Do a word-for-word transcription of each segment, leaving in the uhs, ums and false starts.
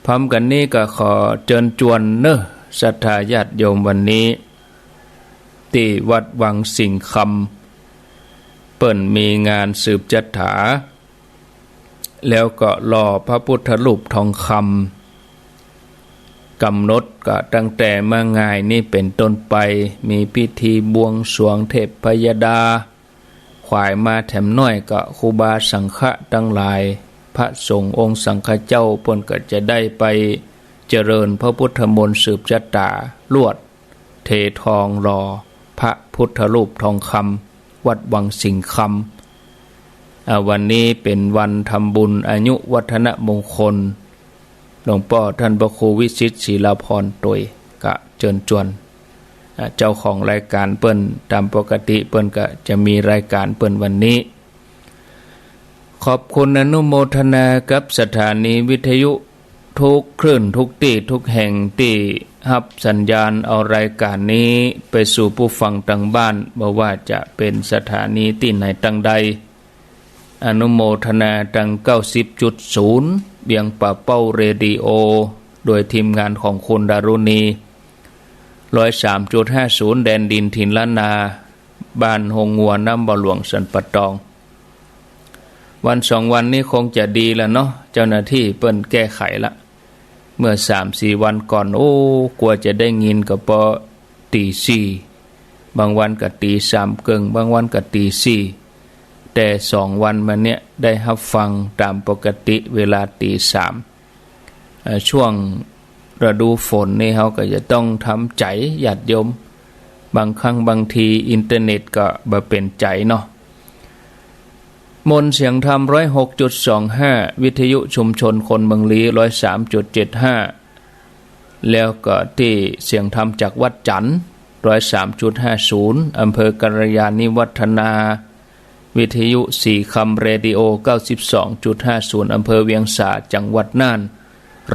พร้อมกั๋นนี้ก็ขอเจิญจวนเนาะ ศรัทธาญาติโยม วันนี้ ตี้วัดวังสิงห์คำ เปิ้นมีงานสืบจะถา แล้วก็หล่อพระพุทธรูปทองคำ ก๋ำหนดก็ตั้งแต่เมื่องายนี้เป๋นต้นไป มีพิธีบวงสรวงเทพยดา ขวายมาแถมน้อยก็ครูบาสังฆะตังหลาย พระสงฆ์องค์สังฆเจ้าเปิ้นก็จะได้ไปเจริญพระพุทธมนต์สืบจะถา ลวดเททองหล่อพระพุทธรูปทองคำ วัดวังสิงห์คำ อ่า วันนี้เป๋นวันทำบุญอายุวัฒนมงคล หลวงป้อต้านพระครูวิชิตศิลาภรณ์ตวย ก็เจิญจวน อ่า เจ้าของรายก๋านเปิ้น ต๋ามปกติเปิ้นก็จะมีรายก๋านเปิ้นวันนี้ ขอบคุณอนุโมทนากับสถานีวิทยุทุกคลื่นทุกตี้ทุกแห่งตี้ฮับสัญญาณเอารายก๋านนี้ไปสู่ผู้ฟังตางบ้าน บ่ว่าจะเป๋นสถานีตี้ไหนตางใด อนุโมทนาตาง เก้าสิบจุดศูนย์ เวียงป่าเป้าเรดิโอ โดยทีมงานของคุณดารุณี ร้อยสามจุดห้าศูนย์ แดนดินถิ่นล้านนา บ้านโฮงงัว น้ำบ่อหลวง สันป่าตอง วันสองวันนี้คงจะดีละเนาะ เจ้าหน้าตี้เปิ้นแก้ไขละ เมื่อสามสี่วันก่อน โอ้ กว่าจะได้ยินก็ปอตีสี่ บางวันก็ตีสามเกิ่ง บางวันก็ตีสี่ แต่สองวันมาเนี้ยได้ฮับฟังต๋ามปกติเวลาตีสาม เอ่อ ช่วงฤดูฝนนี่เฮาก็จะต้องทำใจ๋ญาติโยม บางครั้งบางทีอินเทอร์เน็ตก็บ่เป๋นใจ๋เนาะ มนต์เสียงธรรม ร้อยหกจุดสองห้า วิทยุชุมชนคนเมืองลี้ ร้อยสามจุดเจ็ดห้า แล้วก็ตี้เสียงธรรมจากวัดจันทน์ ร้อยสามจุดห้าศูนย์ อำเภอกัลยาณิวัฒนา วิทยุสีคำเรดิโอ เก้าสิบสองจุดห้าศูนย์ อำเภอเวียงสา จังหวัดน่าน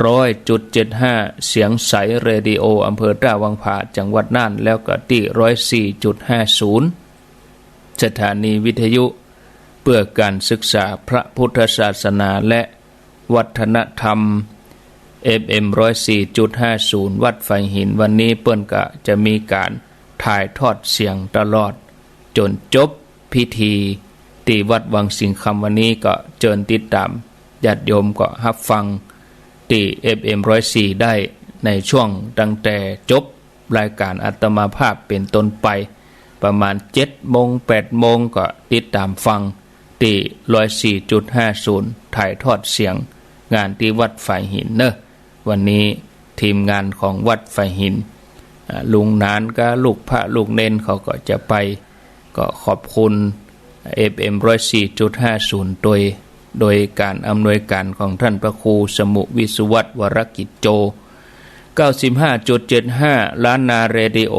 ร้อยจุดเจ็ดห้า เสียงใสเรดิโอ อำเภอต้าวังผา จังหวัดน่าน แล้วก็ตี้ ร้อยสี่จุดห้าศูนย์ สถานีวิทยุเพื่อการศึกษาพระพุทธศาสนาและวัฒนธรรม เอฟเอ็ม ร้อยสี่จุดห้าศูนย์ วัดฝายหิน วันนี้เปิ้นก็จะมีก๋านถ่ายทอดเสียงตลอดจ๋นจบพิธีตี้วัดวังสิงห์คำ วันนี้ก็เจิญติดต๋าม ญาติโยมก็ฮับฟังตี้ เอฟเอ็ม ร้อยสี่ ได้ในช่วงตั้งแต่จบ รายก๋านอาตมาภาพเป๋นต้นไป ประมาณเจ็ดโมง แปดโมง ก็ติดต๋ามฟังตี้ ร้อยสี่จุดห้าศูนย์ ถ่ายทอดเสียงงานตี้วัดฝายหินเนาะ วันนี้ทีมงานของวัดฝายหิน อ่า ลุงหนานกับลูกพระลูกเณรเขาก็จะไป ก็ขอบคุณ เอฟเอ็ม ร้อยสี่จุดห้าศูนย์ ตวย โดยก๋านอำนวยก๋านของต้านพระครูสมุห์ วิศวัตร วรกิจโจ เก้าสิบห้าจุดเจ็ดห้า ล้านนาเรดิโอ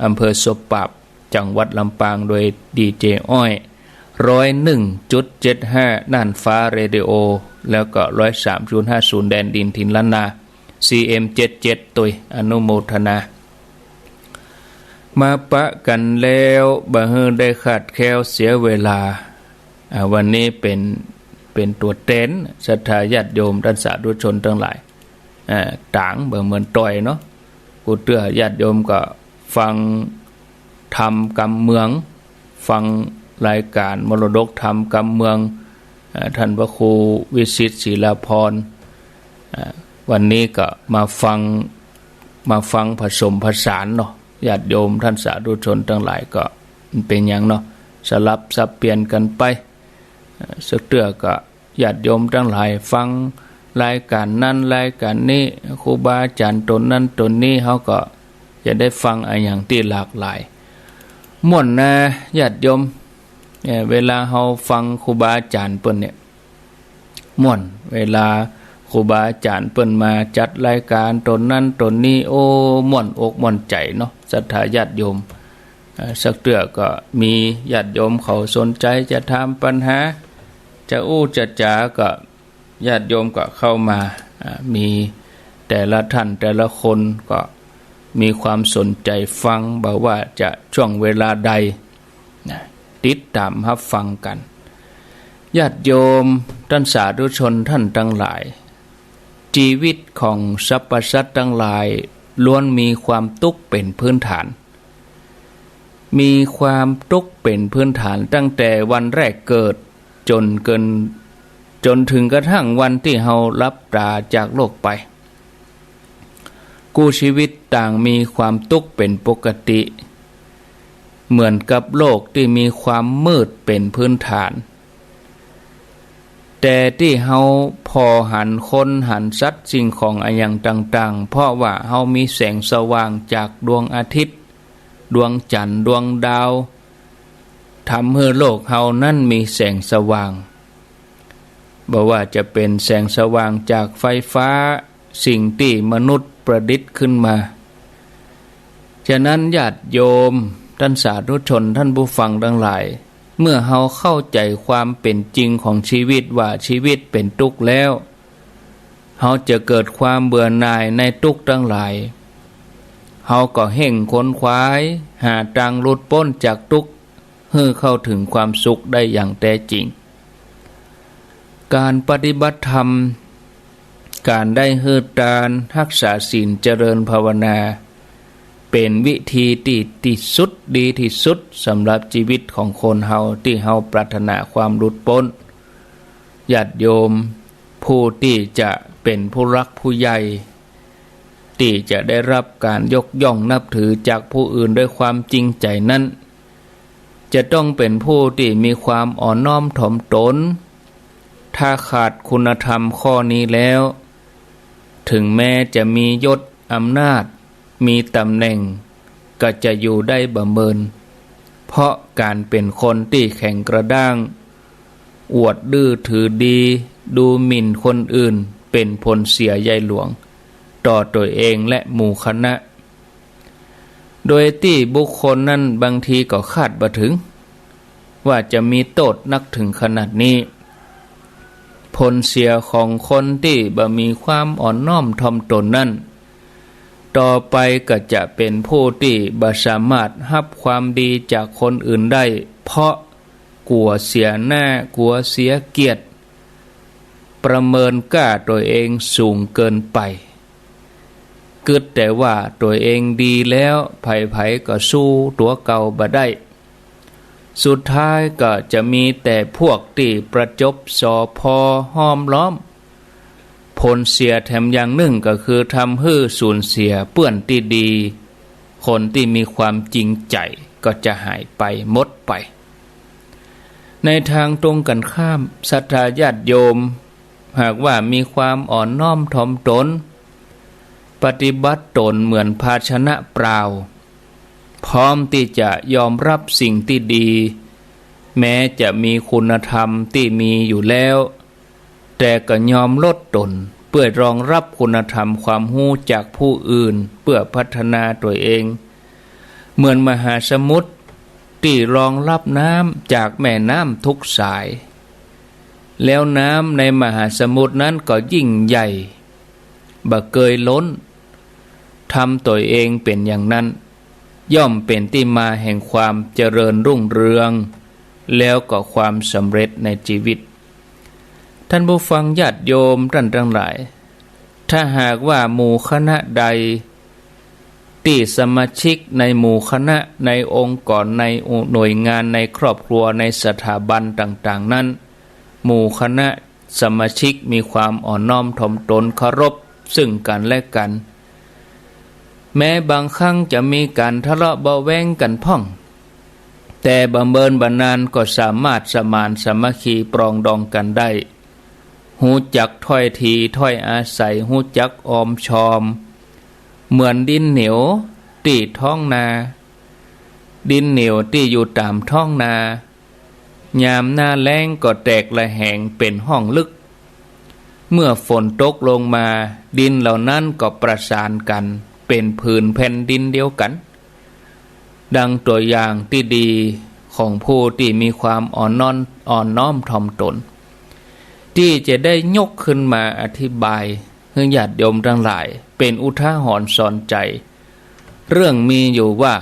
อำเภอศพปราบ จังหวัดลำปาง โดยดีเจอ้อย ร้อยหนึ่งจุดเจ็ดห้า น่านฟ้าเรดิโอ แล้วก็ ร้อยสามจุดห้าศูนย์ แดนดินถิ่นล้านนา ซีเอ็ม เจ็ดเจ็ด ตวย อนุโมทนา มาปะกั๋นแล้วบ่หื้อได้ขาดแคลนเสียเวลา อ่า วันนี้เป๋น เป๋นตั๋วแตนศรัทธาญาติโยมต้านสาธุชนตังหลาย อ่า ต่างบ่เหมือนตวยเนาะ กูเตื้อญาติโยมก็ฟังธรรมกำเมือง ฟังรายก๋านมรดกธรรมกำเมือง อ่า ต้านพระครูวิชิตศิลาภรณ์ อ่า วันนี้ก็มาฟัง มาฟังผสมผสานเนาะ ญาติโยมต้านสาธุชนตังหลายก็เป๋นหยังเนาะ สลับสับเปลี่ยนกั๋นไป อ่า สักเตื้อก็ ญาติโยมตังหลายฟังรายก๋านนั้นรายก๋านนี้ ครูบาอาจ๋ารย์ต๋นนั้นต๋นนี้ เฮาก็จะได้ฟังอะหยังตี้หลากหลาย ม่วนนะญาติโยม เอ่อ เวลาเฮาฟังครูบาอาจ๋ารย์เปิ้นเนี่ย ม่วน เวลาครูบาอาจ๋ารย์เปิ้นมาจัดรายก๋านต๋นนั้นต๋นนี้ โอ้ ม่วนอกม่วนใจ๋เนาะ ศรัทธาญาติโยม เอ่อ สักเตื้อก็มีญาติโยมเขาสนใจ๋จะถามปัญหา จะอู้จะจ๋าก็ ญาติโยมก็เข้ามา อ่า มีแต่ละท่านแต่ละคนก็มีความสนใจ๋ฟัง บ่ว่าจะช่วงเวลาใด นะ ติดต๋ามฮับฟังกั๋น ญาติโยมต้านสาธุชนต้านตังหลาย จีวิตของสรรพสัตว์ตังหลายล้วนมีความตุ๊กเป๋นพื้นฐาน มีความตุ๊กเป๋นพื้นฐานตั้งแต่วันแรกเกิดจ๋นเกิน จ๋นเถิงกระทั่งวันตี้เฮาหลับต๋าจากโลกไป กู้จีวิตต่างมีความตุ๊กเป๋นปกติ เหมือนกับโลกตี้มีความมืดเป๋นพื้นฐาน แต่ตี้เฮาผ่อหันคนหันสัตว์สิ่งของอะหยังต่างๆ เพราะว่าเฮามีแสงสว่างจากดวงอาทิตย์ ดวงจันทร์ ดวงดาว ทำหื้อโลกเฮานั้นมีแสงสว่าง บ่ว่าจะเป๋นแสงสว่างจากไฟฟ้า สิ่งตี้มนุษย์ประดิษฐ์ขึ้นมา ฉะนั้นญาติโยม ต้านสาธุชน ต้านผู้ฟังตังหลาย เมื่อเฮาเข้าใจ๋ความเป๋นจริงของจีวิตว่าจีวิตเป๋นตุ๊กแล้ว เฮาจะเกิดความเบื่อหน่ายในตุ๊กตังหลาย เฮาก็เฮ่งขนขวายหาตางหลุดป๊นจากตุ๊ก หื้อเข้าเถิงความสุขได้อย่างแต๊จริง ก๋านปฏิบัติธรรม ก๋านได้หื้อตาน ฮักษาศีล เจริญภาวนา เป๋นวิธีตี้ ตี้สุด ดีตี้สุดสำหรับจีวิตของคนเฮา ตี้เฮาปรารถนาความหลุดป๊น ญาติโยม ผู้ตี้จะเป๋นผู้หลักผู้ใหญ่ ตี้จะได้ฮับก๋านยกย่องนับถือจากผู้อื่นด้วยความจริงใจ๋นั้น จะต้องเป๋นผู้ตี้มีความอ่อนน้อมถ่อมต๋น ถ้าขาดคุณธรรมข้อนี้แล้ว เถิงแม้จะมียศอำนาจ มีต๋ำแหน่ง ก็จะอยู่ได้บ่เมิน เพราะก๋านเป๋นคนตี้แข็งกระด้าง อวดดื้อถือดี ดูหมิ่นคนอื่น เป๋นผลเสียใหญ่หลวง ต่อตั๋วเองและหมู่คณะ โดยตี้บุคคลนั้นบางทีก็คาดบ่เถิง ว่าจะมีโต้ษนักเถิงขนาดนี้ ผลเสียของคนตี้บ่มีความอ่อนน้อมถ่อมต๋นนั้น ต่อไปก็จะเป๋นผู้ตี้บ่สามารถฮับความดีจากคนอื่นได้ เพราะกั๋วเสียหน้า กั๋วเสียเกียรติ ประเมินก้าตั๋วเองสูงเกินไป กึ๊ดแต่ว่าตั๋วเองดีแล้ว ใผๆ ก็สู้ตั๋วเก่าบ่ได้ สุดท้ายก็จะมีแต่พวกตี้ประจบ สภ. ห้อมล้อม ผลเสียแถมอย่างนึ่งก็คือทำหื้อสูญเสียเปื้อนตี้ดี คนตี้มีความจริงใจ๋ก็จะหายไปหมดไป ในตางตรงกั๋นข้าม ศรัทธาญาติโยม หากว่ามีความอ่อนน้อมถ่อมต๋น ปฏิบัติต๋นเหมือนภาชนะเปล่า พร้อมตี้จะยอมฮับสิ่งตี้ดี แม้จะมีคุณธรรมตี้มีอยู่แล้ว แต่ก็ยอมลดต๋นเปื้อรองฮับคุณธรรมความฮู้จากผู้อื่น เปื้อพัฒนาตั๋วเอง เหมือนมหาสมุทรตี้รองฮับน้ำจากแม่น้ำทุกสาย แล้วน้ำในมหาสมุทรนั้นก็ยิ่งใหญ่ บ่เกยล้น ทำตั๋วเองเป๋นอย่างนั้น ย่อมเป๋นตี้มาแห่งความเจริญรุ่งเรือง แล้วก็ความสำเร็จในจีวิต ต้านผู้ฟังญาติโยมต้านตังหลาย ถ้าหากว่าหมู่คณะใด ตี้สมาชิกในหมู่คณะ ในองค์กร ในหน่วยงาน ในครอบครัว ในสถาบันต่างๆ นั้น หมู่คณะสมาชิกมีความอ่อนน้อมถ่อมต๋นเคารพซึ่งกั๋นและกั๋น แม้บางครั้งจะมีก๋านทะเลาะเบาะแว้งกั๋นพ่อง แต่บ่เมินบ่นานก็สามารถสมานสามัคคีปรองดองกั๋นได้ ฮู้จักถ้อยทีถ้อยอาศัย ฮู้จักออมชอม เหมือนดินเหนียวตี้ท้องนา ดินเหนียวตี้อยู่ต๋ามท้องนา ยามหน้าแล้งก็แตกระแหงเป๋นฮ่องลึก เมื่อฝนตกลงมา ดินเหล่านั้นก็ประสานกั๋นเป๋นผืนแผ่นดินเดียวกั๋น ดังตั๋วอย่างตี้ดีของผู้ตี้มีความอ่อนน้อม อ่อนน้อมถ่อมต๋น ตี้จะได้ยกขึ้นมาอธิบายหื้อญาติโยมตังหลายเป๋นอุทาหรณ์สอนใจ๋ เรื่องมีอยู่ว่า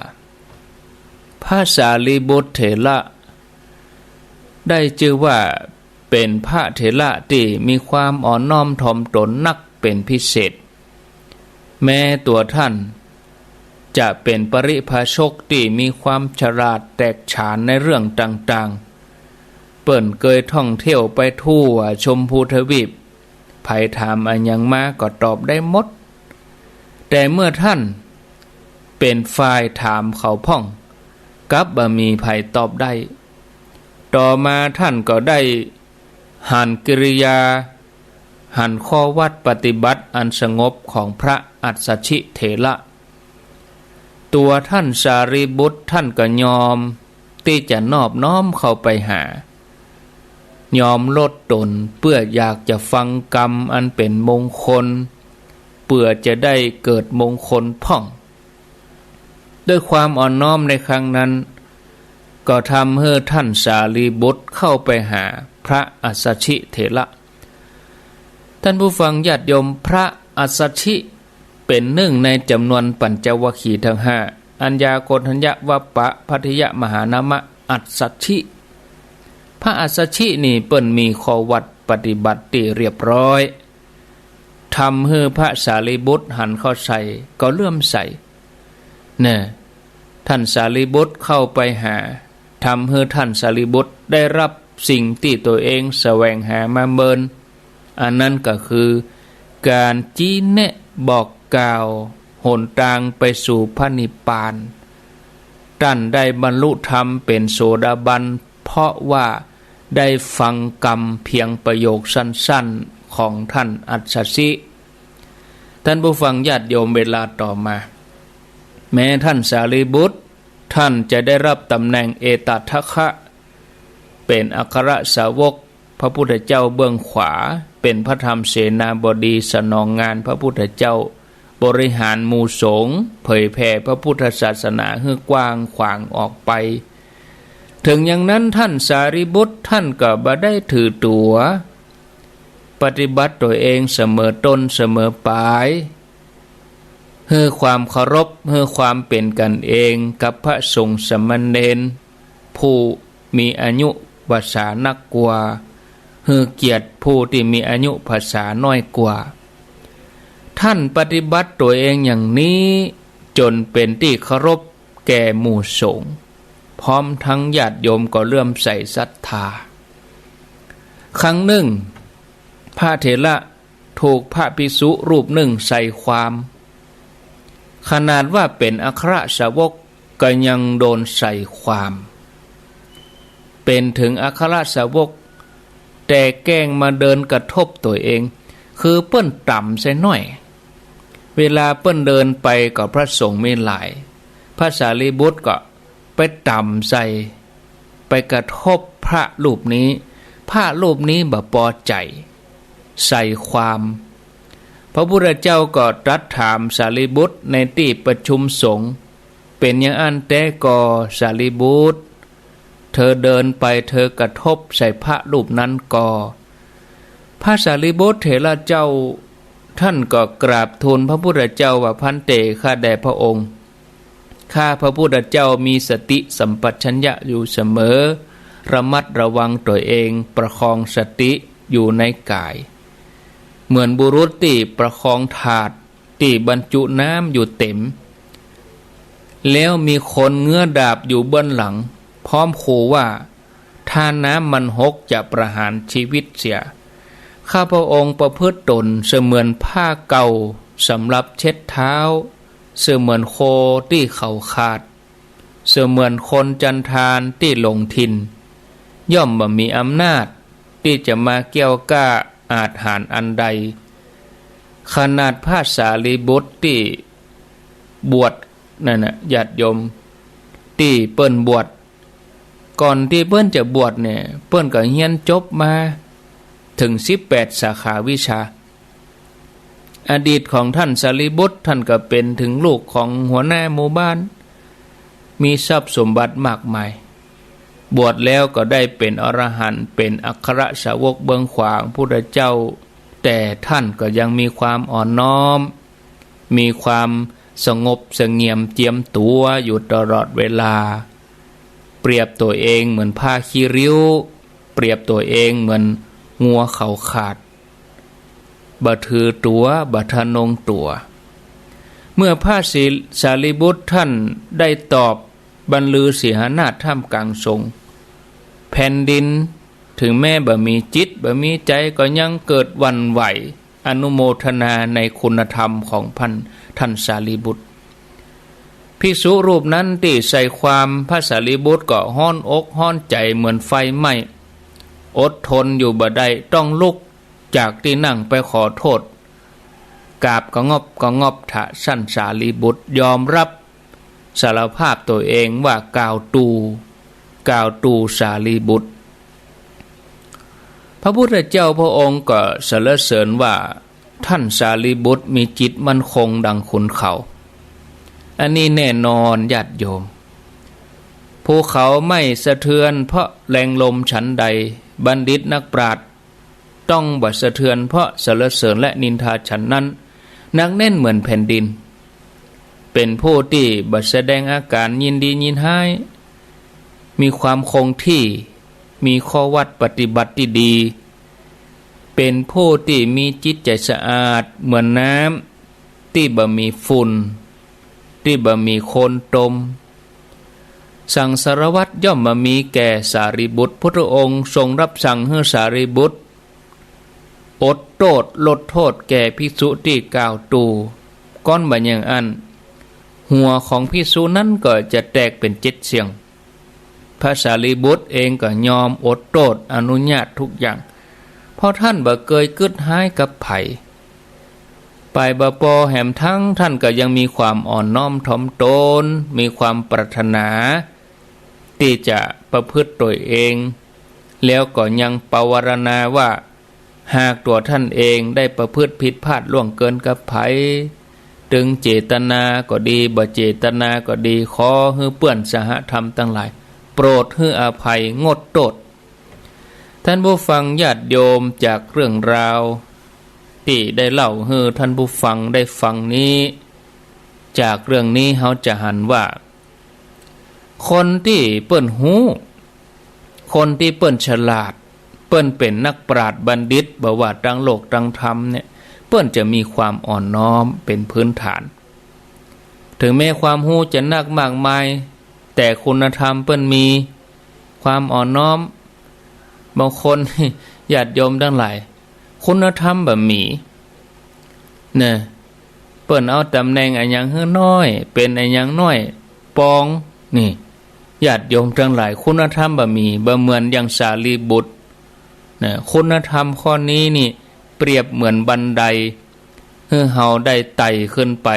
พระสารีบุตรเถระ ได้จื้อว่าเป๋นพระเถระตี้มีความอ่อนน้อมถ่อมต๋นนัก เป็นพิเศษ แม้ตั๋วท่านจะเป๋นปริพาชกตี้มีความฉลาดแตกฉานในเรื่องต่างๆ เปิ้นเกยท่องเที่ยวไปทั่วชมพูทวีป ใผถามอะหยังมาก็ตอบได้หมด แต่เมื่อท่านเป๋นฝ่ายถามเขาพ่อง กลับบ่มีใผตอบได้ ต่อมาท่านก็ได้หันกิริยา หันข้อวัตรปฏิบัติอันสงบของพระอัสสชิเถระ ตั๋วท่านสารีบุตรท่านก็ยอมตี้จะนอบน้อมเข้าไปหา ยอมลดตนเปื้ออยากจะฟังกำอันเป๋นมงคล เปื้อจะได้เกิดมงคลพ่อง ด้วยความอ่อนน้อมในครั้งนั้น ก็ทำหื้อท่านสารีบุตรเข้าไปหาพระอัสสชิเถระ ท่านผู้ฟังญาติโยม พระอัสสชิเป๋นนึ่งในจ๋ำนวนปัญจวัคคีย์ทั้งห้า อัญญา โกณฑัญญะ วัปปะ ภัททิยะ มหานามะ อัสสชิ พระอัสสชินี่เปิ้นมีข้อวัตรปฏิบัติตี้เรียบร้อย ทำหื้อพระสารีบุตรหันเข้าใส่ก็เลื่อมใส แน่ ท่านสารีบุตรเข้าไปหา ทำหื้อท่านสารีบุตรได้ฮับสิ่งตี้ตั๋วเองแสวงหามาเมิน อันนั้นก็คือก๋านจี๊แนะบอกกล่าวหนตางไปสู่พระนิพพาน ต้านได้บรรลุธรรมเป๋นโสดาบัน เพราะว่าได้ฟังกำเพียงประโยคสั้นๆ ของท่านอัสสชิ ท่านผู้ฟังญาติโยม เวลาต่อมา แม้ท่านสารีบุตร ท่านจะได้ฮับต๋ำแหน่งเอตทัคคะ เป๋นอัครสาวกพระพุทธเจ้าเบื้องขวา เป๋นพระธรรมเสนาบดีสนองงานพระพุทธเจ้า บริหารหมู่สงฆ์ เผยแผ่พระพุทธศาสนาหื้อกว้างขวางออกไป เถิงอย่างนั้นท่านสารีบุตรท่านก็บ่ได้ถือตั๋ว ปฏิบัติตั๋วเองเสมอต้นเสมอปลาย หื้อความเคารพ หื้อความเป๋นกั๋นเองกับพระสงฆ์สามเณร ผู้มีอายุพรรษานักกว่า หื้อเกียรติผู้ตี้มีอายุพรรษาน้อยกว่า ท่านปฏิบัติตั๋วเองอย่างนี้จ๋นเป๋นตี้เคารพแก่หมู่สงฆ์ พร้อมทั้งญาติโยมก็เลื่อมใสศรัทธา ครั้งนึ่ง พระเถระถูกพระภิกษุรูปนึ่งใส่ความ ขนาดว่าเป๋นอัครสาวกก็ยังโดนใส่ความ เป๋นเถิงอัครสาวก แต่แกล้งมาเดินกระทบตั๋วเอง คือเปิ้นต่ำใส่หน้อย เวลาเปิ้นเดินไปก็พระสงฆ์มีหลาย พระสารีบุตรก็ไปต่ำใส่ ไปกระทบพระรูปนี้ พระรูปนี้บ่ปอใจ๋ ใส่ความ พระพุทธเจ้าก็ตรัสถามสารีบุตรในตี้ประชุมสงฆ์ เป๋นอย่างอั้นแต๊ก่อสารีบุตร เธอเดินไปเธอกระทบใส่พระรูปนั้นก่อ พระสารีบุตรเถระเจ้า ท่านก็กราบทูลพระพุทธเจ้าว่า ภันเต ข้าแด่พระองค์ ข้าพระพุทธเจ้ามีสติสัมปชัญญะอยู่เสมอ ระมัดระวังตั๋วเอง ประคองสติอยู่ในก๋าย เหมือนบุรุษตี้ประคองถาดตี้บรรจุน้ำอยู่เต็ม แล้วมีคนเงื้อดาบอยู่เบื้องหลัง พร้อมขู่ว่า ถ้าน้ำมันหกจะประหารชีวิตเสีย ข้าพระองค์ประพฤติตนเสมือนผ้าเก่าสำหรับเช็ดเท้า เสมือนโคตี้เขาขาด เสมือนคนจันทานตี้หลงถิ่น ย่อมบ่มีอำนาจตี้จะมาแก้วก้าอาจหาญอันใด ขนาดพระสารีบุตรตี้บวชนั่นน่ะ ญาติโยม ตี้เปิ้นบวช ก่อนตี้เปิ้นจะบวชเนี่ย เปิ้นก็เฮียนจบมาเถิงสิบแปดสาขาวิชา อดีตของท่านสารีบุตร ท่านก็เป๋นเถิงลูกของหัวหน้าหมู่บ้าน มีทรัพย์สมบัติมากมาย บวชแล้วก็ได้เป๋นอรหันต์ เป๋นอัครสาวกเบื้องขวาของพุทธเจ้า แต่ท่านก็ยังมีความอ่อนน้อม มีความสงบเสงี่ยมเจียมตั๋วอยู่ตลอดเวลา เปรียบตั๋วเองเหมือนผ้าขี้ริ้ว เปรียบตั๋วเองเหมือนงัวเขาขาด บ่ถือตั๋ว บ่ทะนงตั๋ว เมื่อพระศรี สารีบุตรต้านได้ตอบบรรลือเสหนาถท่ามก๋างสงฆ์ แผ่นดินเถิงแม้บ่มีจิตบ่มีใจ๋ก็ยังเกิดหวั่นไหว อนุโมทนาในคุณธรรมของพัน ต้านสารีบุตร ภิกษุรูปนั้นตี้ใส่ความพระสารีบุตรก็ฮ้อนอกฮ้อนใจ๋เหมือนไฟไหม้ อดทนอยู่บ่ได้ ต้องลุกจากตี้นั่งไปขอโต้ษ กราบกระงอบกระงอบถะต้านสารีบุตร ยอมรับสารภาพตั๋วเองว่ากล่าวตู่ กล่าวตู่สารีบุตร พระพุทธเจ้าพระองค์ก็สรรเสริญว่า ต้านสารีบุตรมีจิตมั่นคงดังขุนเขา อันนี้แน่นอนญาติโยม ภูเขาไม่สะเทือนเพราะแรงลมฉันใด บัณฑิตนักปราชญ์ต้องบ่สะเทือนเพราะสรรเสริญและนินทาฉันนั้น หนักแน่นเหมือนแผ่นดิน เป๋นผู้ตี้บ่แสดงอาก๋านยินดียินฮ้าย มีความคงที่ มีข้อวัตรปฏิบัติตี้ดี เป๋นผู้ตี้มีจิตใจ๋สะอาดเหมือนน้ำตี้บ่มีฝุ่น ตี้บ่มีโคลนตม สังสารวัตรย่อมบ่มีแก่สารีบุตร พุทธองค์ทรงรับสั่งหื้อสารีบุตร อดโต้ษลดโต้ษแก่ภิกษุตี้กล่าวตู่ ก้อนบ่อย่างอั้น หัวของภิกษุนั้นก็จะแตกเป๋นเจ็ดเสี้ยง พระสารีบุตรเองก็ยอมอดโต้ษอนุญาตทุกอย่าง เพราะต้านบ่เกยกึ๊ดฮ้ายกับใผ ไปบ่ปอแหมทั้งต้านก็ยังมีความอ่อนน้อมถ่อมตน มีความปรารถนาตี้จะประพฤติตั๋วเอง แล้วก็ยังปวารณาว่า หากตั๋วต้านเองได้ประพฤติผิดพลาดล่วงเกินกับใผ ตึงเจตนาก็ดี บ่เจตนาก็ดี ขอหื้อเปื้อนสหธรรมตังหลาย โปรดหื้ออภัยงดโต้ษ ท่านผู้ฟังญาติโยม จากเรื่องราวตี้ได้เล่าหื้อท่านผู้ฟังได้ฟังนี้ จากเรื่องนี้เฮาจะหันว่า คนตี้เปิ้นฮู้ คนตี้เปิ้นฉลาด เปิ้นเป๋นนักปราชญ์บัณฑิต บ่ว่าตางโลกตางธรรมเนี่ย เปิ้นจะมีความอ่อนน้อมเป๋นพื้นฐาน เถิงแม้ความฮู้จะนักมากมาย แต่คุณธรรมเปิ้นมีความอ่อนน้อม บางคน ญาติโยมตังหลาย คุณธรรมบ่มี เน่อ เปิ้นเอาต๋ำแหน่งอะหยังหื้อน้อย เป๋นอะหยังน้อยปอง นี่ ญาติโยมตังหลาย คุณธรรมบ่มี บ่เหมือนอย่างสารีบุตร เน่อ คุณธรรมข้อนี้นี่เปรียบเหมือนบันได หื้อเฮาได้ไต่ขึ้นไป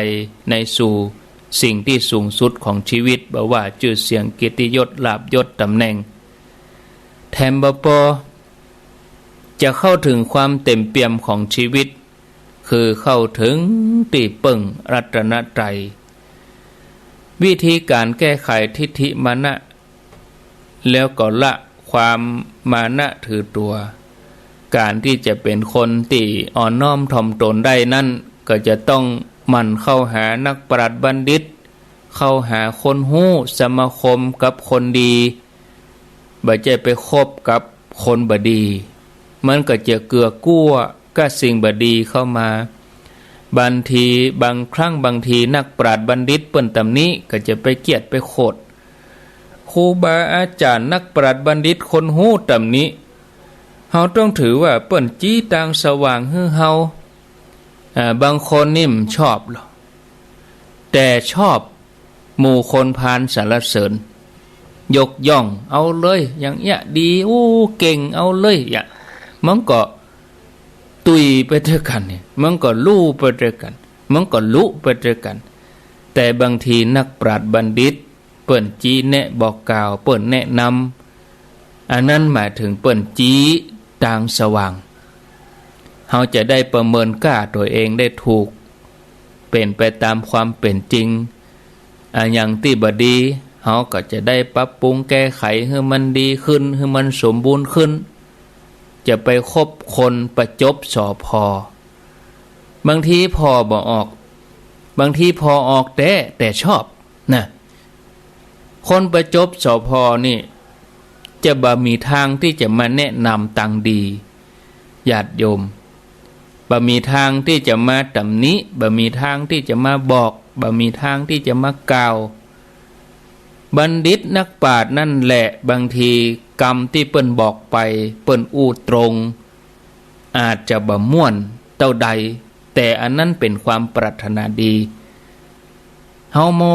ในสู่สิ่งตี้สูงสุดของชีวิต บ่ว่าจื้อเสียง เกียรติยศ ลาภยศ ต๋ำแหน่ง แถมบ่ปอ จะเข้าเถิงความเต็มเปี่ยมของชีวิต คือเข้าเถิงตี้เปิ้งรัตนตรัย วิธีก๋านแก้ไขทิฏฐิมานะ แล้วก็ละความมานะถือตั๋ว ก๋านตี้จะเป๋นคนตี้อ่อนน้อมถ่อมตนได้นั้น ก็จะต้องหมั่นเข้าหานักปราชญ์บัณฑิต เข้าหาคนฮู้ สมาคมกับคนดี บ่ใจ้ไปคบกับคนบ่ดี มันก็จะเกื้อกู้กับสิ่งบ่ดีเข้ามา บางที บางครั้งบางทีนักปราชญ์บัณฑิตเปิ้นตำหนิ ก็จะไปเกลียดไปโขด ครูบาอาจ๋ารย์นักปราชญ์บัณฑิตคนฮู้ตำหนิ เฮาต้องถือว่าเปิ้นจี้ตางสว่างหื้อเฮา อ่า บางคนนี่บ่ชอบหรอก แต่ชอบหมู่คนพาลสรรเสริญ ยกย่อง เอาเลย อย่างเนี้ยดี โอ้ เก่ง เอาเลย อย่าง มันก็ตุยไปตวยกั๋นเนี่ย มันก็ลู่ไปตวยกั๋น มันก็ลุไปตวยกั๋น แต่บางทีนักปราชญ์บัณฑิต เปิ้นจี้แนะบอกกล่าว เปิ้นแนะนำ อันนั้นหมายเถิงเปิ้นจี้ตางสว่าง เฮาจะได้ประเมินก้าตั๋วเองได้ถูก เป๋นไปต๋ามความเป๋นจริง อะหยังตี้บ่ดี เฮาก็จะได้ปรับปรุงแก้ไขหื้อมันดีขึ้น หื้อมันสมบูรณ์ขึ้น จะไปคบคนประจบสอภอ บางทีผ่อบ่ออก บางทีผ่อออกแต๊ แต่ชอบ นะ คนประจบสอภอนี่ จะบ่มีตางตี้จะมาแนะนำตางดี ญาติโยม บ่มีตางตี้จะมาตำหนิ บ่มีตางตี้จะมาบอก บ่มีตางตี้จะมากล่าว บัณฑิตนักปราชญ์นั่นแหละ บางทีกำตี้เปิ้นบอกไป เปิ้นอู้ตรง อาจจะบ่ม่วนเต้าใด แต่อันนั้นเป๋นความปรารถนาดี เฮาเมา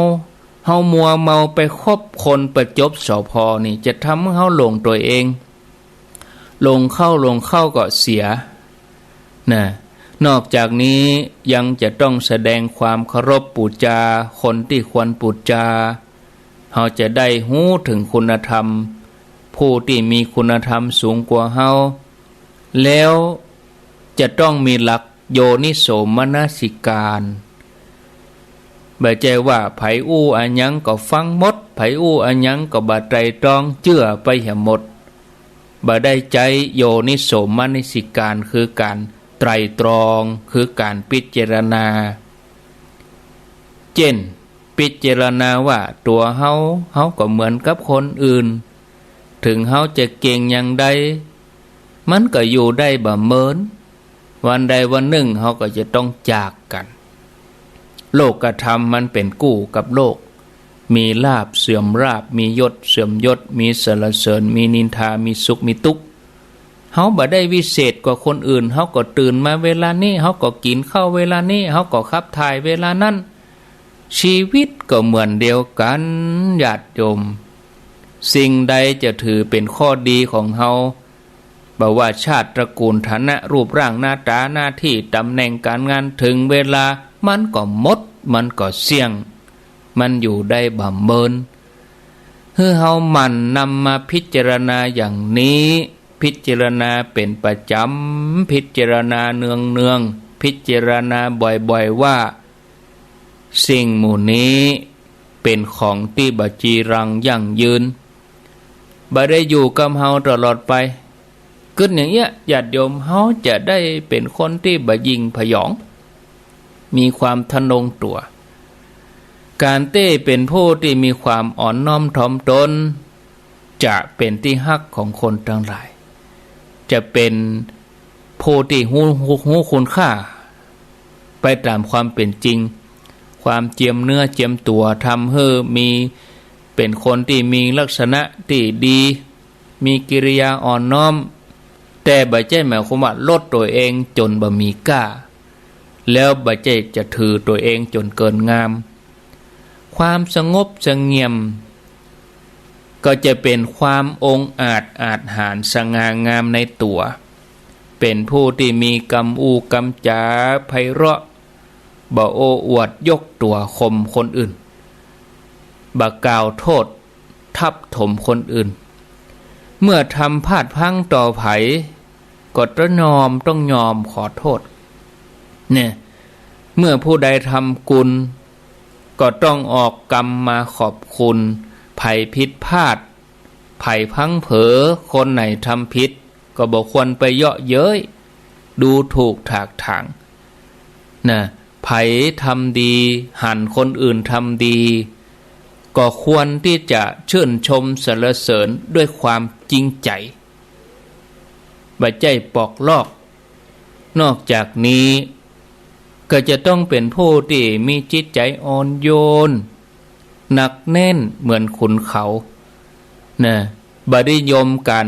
เฮามัวเมาไปคบคนประจบสภนี่ จะทำหื้อเฮาหลงตั๋วเอง หลงเข้าหลงเข้าก็เสีย นะ นอกจากนี้ยังจะต้องแสดงความเคารพปู๋จาคนตี้ควรปู๋จา เฮาจะได้ฮู้เถิงคุณธรรม ผู้ตี้มีคุณธรรมสูงกว่าเฮา แล้วจะต้องมีหลักโยนิโสมนสิการ บ่ใจ้ว่าใผอู้อะหยังก็ฟังหมด ใผอู้อะหยังก็บ่ไตร่ตรองเจื้อไปเหียหมด บ่ได้ใจ๊โยนิโสมนสิการ คือก๋านไตร่ตรอง คือก๋านพิจารณา เจ้น พิจารณาว่าตั๋วเฮา เฮาก็เหมือนกับคนอื่น เถิงเฮาจะเก่งอย่างใด มันก็อยู่ได้บ่เมิน วันใดวันนึ่งเฮาก็จะต้องจากกั๋น โลกธรรมมันเป๋นกู้กับโลก มีลาภเสื่อมลาภ มียศเสื่อมยศ มีสรรเสริญ มีนินทา มีสุข มีตุ๊กข์ เฮาบ่ได้วิเศษกว่าคนอื่น เฮาก็ตื่นมาเวลานี้ เฮาก็กิ๋นข้าวเวลานี้ เฮาก็ขับถ่ายเวลานั้น ชีวิตก็เหมือนเดียวกั๋น ญาติโยม สิ่งใดจะถือเป๋นข้อดีของเฮา บ่ว่าชาติตระกูล ฐานะ รูปร่าง หน้าต๋า หน้าตี้ ต๋ำแหน่งก๋านงาน เถิงเวลามันก็หมด มันก็เสี้ยง มันอยู่ได้บ่เมิน หื้อเฮาหมั่นนำมาพิจารณาอย่างนี้ พิจารณาเป๋นประจ๋ำ พิจารณาเนืองๆ พิจารณาบ่อยๆ ว่า สิ่งหมู่นี้เป๋นของตี้บ่จีรังยั่งยืน บ่ได้อยู่กับเฮาตลอดไป กึ๊ดอย่างเอี้ย ญาติโยม เฮาจะได้เป๋นคนตี้บ่หยิ่งผยอง มีความทะนงตั๋ว ก๋านตี้เป๋นผู้ตี้มีความอ่อนน้อมถ่อมตน จะเป๋นตี้ฮักของคนตังหลาย จะเป๋นผู้ตี้ฮู้ ฮู้ ฮู้คุณค่า ไปต๋ามความเป๋นจริง ความเจียมเนื้อเจียมตั๋ว ทำหื้อมี เป๋นคนตี้มีลักษณะตี้ดี มีกิริยาอ่อนน้อม แต่บ่ใจ้หมายความว่าลดตั๋วเองจ๋นบ่มีก้า แล้วบ่ใจ้จะถือตั๋วเองจ๋นเกินงาม ความสงบเสงี่ยม ก็จะเป๋นความองอาจอาจหาญสง่างามในตั๋ว เป๋นผู้ตี้มีกำอู้กำจ๋าไพเราะ บ่โอ้อวดยกตั๋วข่มคนอื่น บ่กล่าวโต้ษทับถมคนอื่น เมื่อทำพลาดพลั้งต่อใผ ก็ต้องยอม ต้องยอมขอโต้ษ เนี่ย เมื่อผู้ใดทำกุณ ก็ต้องออกกำมาขอบคุณ ใผผิดพลาด ใผพลั้งเผลอ คนไหนทำผิด ก็บ่ควรไปเยาะเย้ย ดูถูกถากถาง นะ ใผทำดี หันคนอื่นทำดี ก็ควรตี้จะชื่นชมสรรเสริญด้วยความจริงใจ๋ บ่ใจ้ปอกลอก นอกจากนี้ ก็จะต้องเป๋นผู้ตี้มีจิตใจ๋อ่อนโยน หนักแน่นเหมือนขุนเขา นะ บ่นิยมก๋าน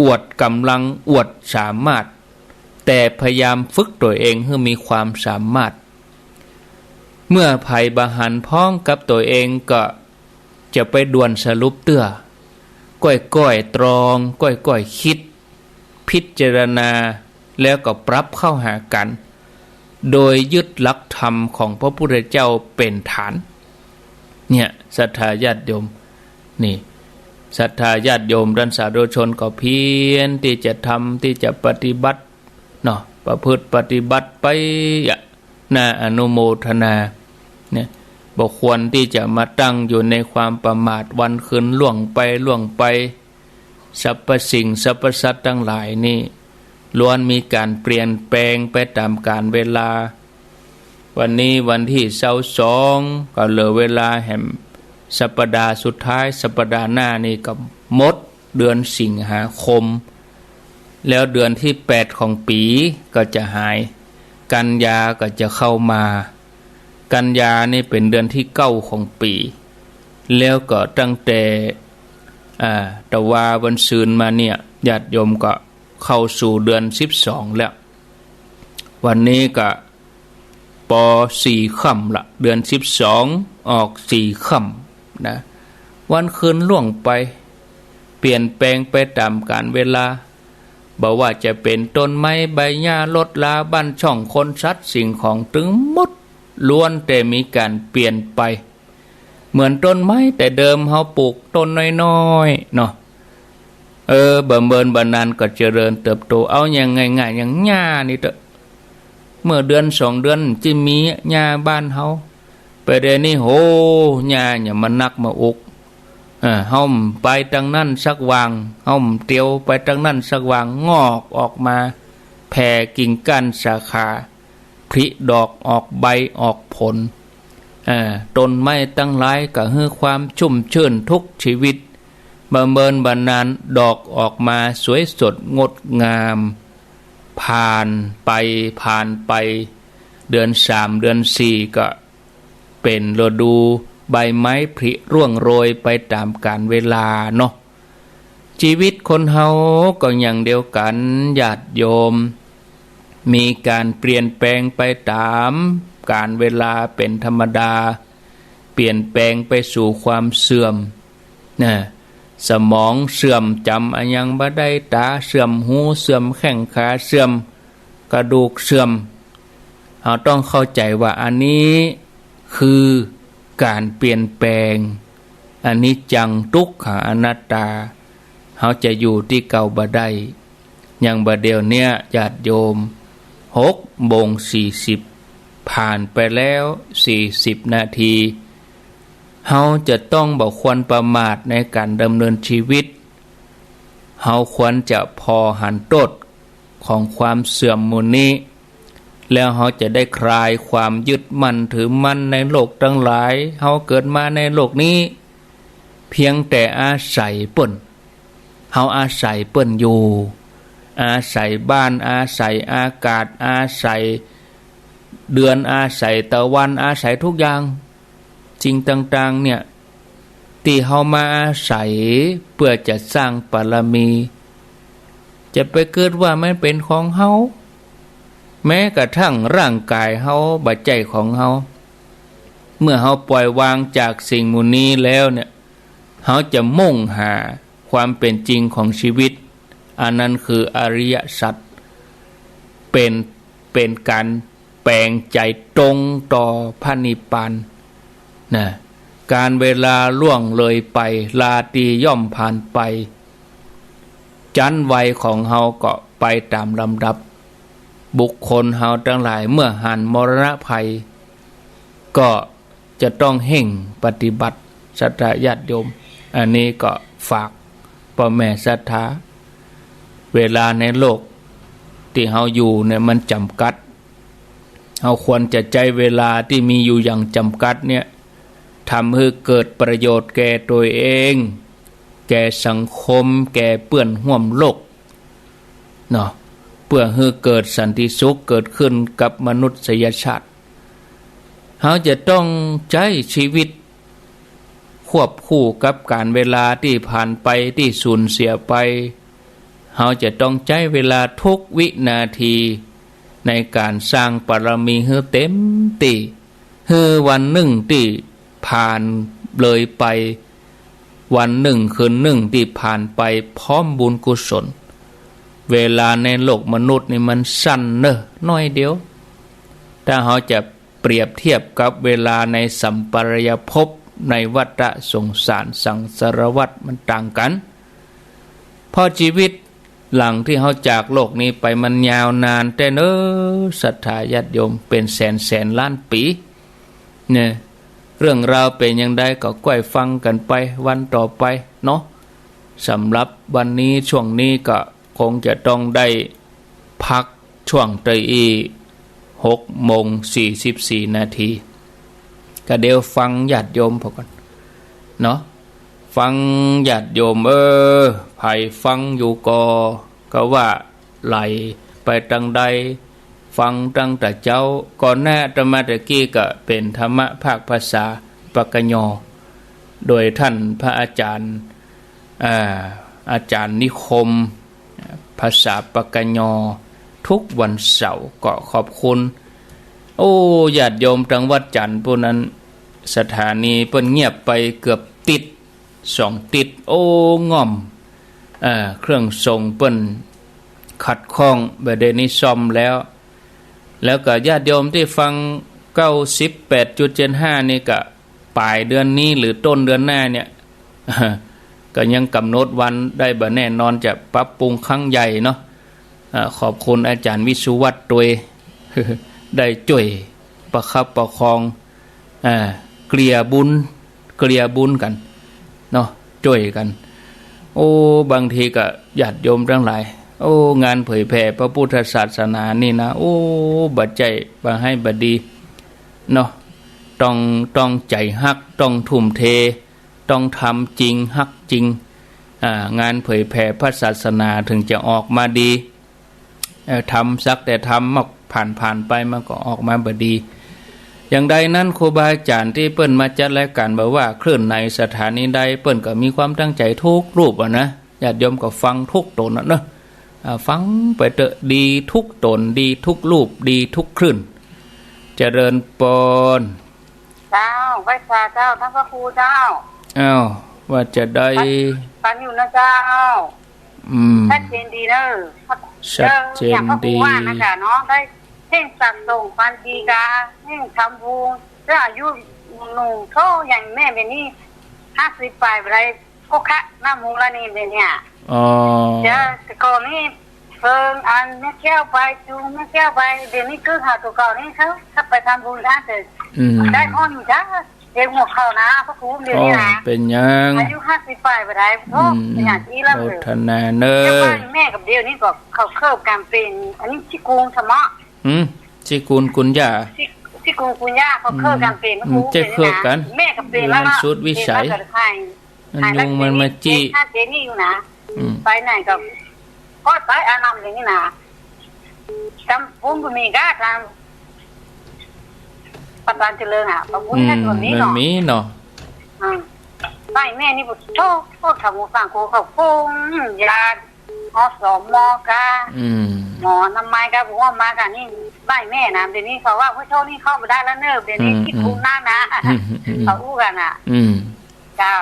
อวดก๋ำลัง อวดสามารถ แต่พยายามฝึกตั๋วเองหื้อมีความสามารถ เมื่อใผบ่หันพ้องกับตั๋วเอง ก็จะไปด่วนสรุปเตื้อ ก้อยๆ ตรอง ก้อยๆ กึ๊ด พิจารณา แล้วก็ปรับเข้าหากั๋น โดยยึดหลักธรรมของพระพุทธเจ้าเป๋นฐาน เนี่ย ศรัทธาญาติโยม นี่ ศรัทธาญาติโยม ต้านสาธุชนก็เพียรตี้จะทำ ตี้จะปฏิบัติ เนาะ ประพฤติปฏิบัติไปอะ น่าอนุโมทนา เนี่ย บ่ควรตี้จะมาตั้งอยู่ในความประมาท วันคืนล่วงไป ล่วงไป สรรพสิ่งสรรพสัตว์ตังหลายนี่ ล้วนมีก๋านเปลี่ยนแปลงไปต๋ามกาลเวลา วันนี้วันตี้ซาวสอง ก็เหลือเวลาแหมสัปดาห์สุดท้าย สัปดาห์หน้านี่ก็หมดเดือนสิงหาคม แล้วเดือนตี้แปดของปี๋ก็จะหาย กันยาก็จะเข้ามา กันยานี่เป๋นเดือนตี้เก้าของปี๋ แล้วก็ตั้งแต่ อ่า ตะวาวันซืนมาเนี่ย ญาติโยมก็เข้าสู่เดือนสิบสองแล้ว วันนี้ก็ ปอสี่ค่ำละ เดือนสิบสองออกสี่ค่ำนะ วันคืนล่วงไป เปลี่ยนแปลงไปต๋ามกาลเวลา บ่ว่าจะเป๋นต้นไม้ใบหญ้ารถราบ้านช่องคนสัตว์สิ่งของตึงหมด ล้วนแต่มีก๋านเปลี่ยนไป เหมือนต้นไม้แต่เดิมเฮาปลูกต้นน้อยๆ เนาะ เออ บ่เมินบ่นานก็เจริญเติบโต เอาอย่างง่ายๆ อย่างหญ้านี่เต๊อะ เมื่อเดือนสองเดือนจะมีหญ้าบ้านเฮา ไปเดี๋ยวนี้ โห หญ้าเนี่ยมันนักมาอุก เออ เฮาไปตางนั้นสักวาง เฮาเตียวไปตางนั้นสักวาง งอกออกมา แผ่กิ่งก้านสาขา ผลิดอกออกใบออกผล เออ ต้นไม้ตังหลายก็หื้อความชุ่มชื่นทุกชีวิต บ่เมินบ่นานดอกออกมาสวยสดงดงาม ผ่านไป ผ่านไป เดือนสาม เดือนสี่ ก็เป๋นฤดูใบไม้ผลิร่วงโรยไปต๋ามกาลเวลาเนาะ ชีวิตคนเฮาก็อย่างเดียวกั๋น ญาติโยม มีก๋านเปลี่ยนแปลงไปต๋ามกาลเวลาเป๋นธรรมดา เปลี่ยนแปลงไปสู่ความเสื่อม นะ สมองเสื่อม จ๋ำอะหยังบ่ได้ ต๋าเสื่อม หูเสื่อม แข้งขาเสื่อม กระดูกเสื่อม เฮาต้องเข้าใจ๋ว่าอันนี้คือก๋านเปลี่ยนแปลง อนิจจัง ตุ๊กขัง อนัตตา เฮาจะอยู่ตี้เก่าบ่ได้ อย่างบ่าเดี่ยวเนี้ย ญาติโยม หกโมงสี่สิบ ผ่านไปแล้วสี่สิบนาที เฮาจะต้องบ่ควรประมาทในก๋านดำเนินชีวิต เฮาควรจะผ่อหันโต้ษของความเสื่อมหมู่นี้ แล้วเฮาจะได้คลายความยึดมั่นถือมั่นในโลกตังหลาย เฮาเกิดมาในโลกนี้ เพียงแต่อาศัยเปิ้น เฮาอาศัยเปิ้นอยู่ อาศัยบ้าน อาศัยอากาศ อาศัยเดือน อาศัยตะวัน อาศัยทุกอย่าง สิ่งต่างๆ เนี่ย ตี้เฮามาอาศัยเปื้อจะสร้างบารมี จะไปกึ๊ดว่ามันเป๋นของเฮา แม้กระทั่งร่างก๋ายเฮาบ่ใจ้ของเฮา เมื่อเฮาปล่อยวางจากสิ่งหมู่นี้แล้วเนี่ย เฮาจะมุ่งหาความเป๋นจริงของชีวิต อันนั้นคืออริยสัจ เป๋น เป๋นก๋านแป๋งใจ๋ตรงต่อพระนิพพาน นะ ก๋านเวลาล่วงเลยไป ราตรีย่อมผ่านไป จั๊นวัยของเฮาก็ไปต๋ามลำดับ บุคคลเฮาตังหลายเมื่อหันมรณะภัย ก็จะต้องเฮ่งปฏิบัติ ศรัทธาญาติโยม อันนี้ก็ฝากป้อแม่ศรัทธา เวลาในโลกตี้เฮาอยู่เนี่ยมันจ๋ำกัด เฮาควรจะใจ๊เวลาตี้มีอยู่อย่างจ๋ำกัดเนี่ย ทำหื้อเกิดประโยชน์แก่ตั๋วเอง แก่สังคม แก่เปื้อนฮ่วมโลก เนาะ เปื้อหื้อเกิดสันติสุขเกิดขึ้นกับมนุษยชาติ เฮาจะต้องใจ๊ชีวิตควบคู่กับก๋านเวลาตี้ผ่านไป ตี้สูญเสียไป เฮาจะต้องใจ๊เวลาทุกวินาทีในก๋านสร้างบารมีหื้อเต๋มตี้ หื้อวันนึ่งตี้ผ่านเลยไป วันนึ่งคืนนึ่งตี้ผ่านไปพร้อมบุญกุศล เวลาในโลกมนุษย์นี่มันสั้นเน่อ น้อยเดียว ถ้าเฮาจะเปรียบเทียบกับเวลาในสัปปายภพ ในวัฏสงสารสังสารวัฏมันต่างกั๋น เพราะชีวิตหลังตี้เฮาจากโลกนี้ไปมันยาวนานแต๊เน่อ ศรัทธาญาติโยม เป๋นแสนแสนล้านปี๋ เนี่ย เรื่องราวเป๋นอย่างใดก็ก้อยฟังกั๋นไปวันต่อไปเนาะ สำหรับวันนี้ช่วงนี้ก็คงจะต้องได้พักช่วงเตยอี้ หกโมงสี่สิบสี่นาที ก็เดี๋ยวฟังญาติโยมพอก่อนเนาะ ฟังญาติโยม เออ ใผฟังอยู่ก็ ก็ว่า ไหลไปตางใด ฟังตั้งแต่เจ๊า ก่อนหน้าอาตมาตะกี้ก็เป๋นธรรมะภาคภาษาปากกยอ โดยท่านพระอาจารย์ อ่า อาจารย์นิคม ภาษาปากกยอ ทุกวันเสาร์ ก็ขอบคุณ โอ้ ญาติโยมตางวัดจันทน์ปู้นนั้น สถานีเปิ้นเงียบไปเกือบติ๊ด สองติ๊ด โอ้ ง่อม เอ่อ เครื่องส่งเปิ้นขัดข้อง บ่าเดี่ยวนี้ซ่อมแล้ว แล้วก็ญาติโยมตี้ฟัง เก้าสิบแปดจุดเจ็ดห้า นี่ก็ป๋ายเดือนนี้หรือต้นเดือนหน้าเนี่ย ก็ยังกำหนดวันได้บ่แน่นอน จะปรับปรุงครั้งใหญ่เนาะ อ่า ขอบคุณอาจารย์วิสุวัฒน์ตวย ได้จ้วยประคับประคอง อ่า เกลี่ยบุญ เกลี่ยบุญกั๋นเนาะ จ้วยกั๋น โอ้ บางทีก็ญาติโยมตังหลาย โอ้ งานเผยแผ่พระพุทธศาสนานี่นะ โอ้ บ่ใจ้บ่าไห้บ่าดีเนาะ ต้อง ต้องใจ๋ฮัก ต้องทุ่มเท ต้องทำจริง ฮักจริง อ่า งานเผยแผ่พระศาสนาถึงจะออกมาดี เอ่อ ทำสักแต่ทำ มันผ่านๆ ไปมันก็ออกมาบ่ดี อย่างใดนั้นครูบาอาจารย์ตี้เปิ้นมาจัดรายก๋านบ่าว่าคลื่นในสถานีใด เปิ้นก็มีความตั้งใจ๋ทุกรูปอะนะ ญาติโยมก็ฟังทุกต๋นอะเนาะ อ่า ฟังไปเต๊อะ ดีทุกต๋น ดีทุกรูป ดีทุกคลื่น เจริญปอน เจ้า ไหว้สาเจ้า ต้านพระครูเจ้า อ้าว ว่าจะใด ฟังอยู่นะเจ้า อืม ชัดเจนดีเนอะ ชัดเจนดี เออ อย่างพระครูว่านะจ๊ะเนาะ ได้เฮ่งสะสมความดีกา เฮ่งทำบุญ เจ้าอายุหนุ่มโตอย่างแม่เดี๋ยวนี้ ห้าสิบป๋ายไปแล้ว ก็คะน้ำมูลนี่เดี๋ยวนี้ อ๋อ เดี๋ยวแต่ก่อนนี่ เพิ่งอันแม่แก้วไป จูงแม่แก้วไป เดี๋ยวนี้กึ๊กหาตั๋วเก่านี่เขา ถ้าไปทำบุญได้แต่ อืม ได้อ้อนจ้า เดี๋ยวหัวเข่านะ พระครูเดี๋ยวนี้นะ อ๋อ เป๋นหยัง อายุห้าสิบป๋ายไปได้ โอ้ อืม เป๋นหยังตี้ละ โมทนาเนอะ เดี๋ยวว่าแม่กับเดี๋ยวนี้ก็เขาเคิบกั๋นเป๋น อันนี้ตี้กุงธรรมะ อืม ตี้กุงกุญญา ตี้ ตี้กุงกุญญา เขาเคิบกั๋นเป๋น อืม พระครู อืม เจ๊เคิบกั๋น เป๋นหยังนะ แม่กับเป๋นแล้ว มันสุดวิสัย เป๋นแล้วก็ขาย อืม ขายแล้ว ยุงมันมาจี้ เป๋นหยังนะ เดี๋ยวนี้อยู่นะ อืม ไปไหนก็ ก็ไปอาบน้ำอย่างนี้นะ ตำบุญบ่มีก้า ตำประสาทเจริญอะ ตำบุญ อืม แค่ส่วนนี้ มัน เนาะ มีเนาะ อืม ไปแม่นี่บ่โทษ โทษทางหมู่ฝั่งกูเขาคงยา อสม ก้า อืม หมออนามัยก้า บ่ว่ามาก้า นี่ไปแม่นะ เดี๋ยวนี้เขาว่า โอ้ย โทษนี่เข้าบ่ได้แล้วเนอะ เดี๋ยวนี้ อืม ติดคุกนักนะ อืม อืม เขาอู้กั๋นน่ะ อืม เจ้า